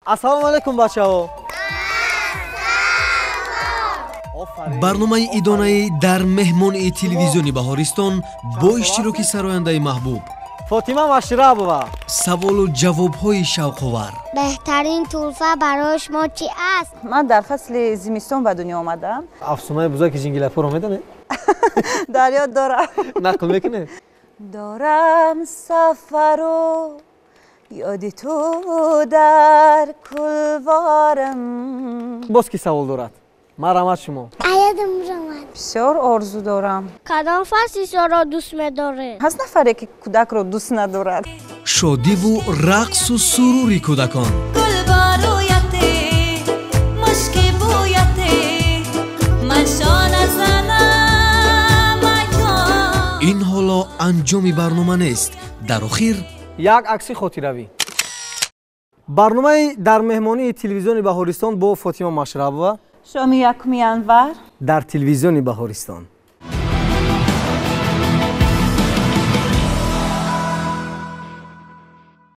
Ассалому алайкум, бачаҳо. Барномаи идонаи дар меҳмонии телевизиони Баҳористон бо иштироки сарояндаи маҳбуб Фотима Машрабова. Саволу ҷавобҳои шавқовар. Беҳтарин тӯҳфа барои шумо чӣ аст? Ман дар фасли зимистон ба дунё омадам. Афсонаи бузаки ҷингилапоро медонед? Дар ёд дорам. Нақл мекунед? Дорам сафару ёди ту дар кулворам. Боз ки савол дорад? Марҳамат, шумо. Аядам ромад. Бисёр орзу дорам. Кадом фасли солро дӯст медоред? Ҳаст нафаре, ки кӯдакро дӯст надорад? Шодиву рақсу сурури кӯдакон. Гулбарӯяте, мушки бӯяте, ман шона занам, айҷон. Ин ҳоло анҷоми барнома нест. Дар охир як акси хотиравӣ. Барномаи дар меҳмонии телевизиони Баҳористон бо Фотима Машрабова. Шоми 1 январ дар телевизиони Баҳористон.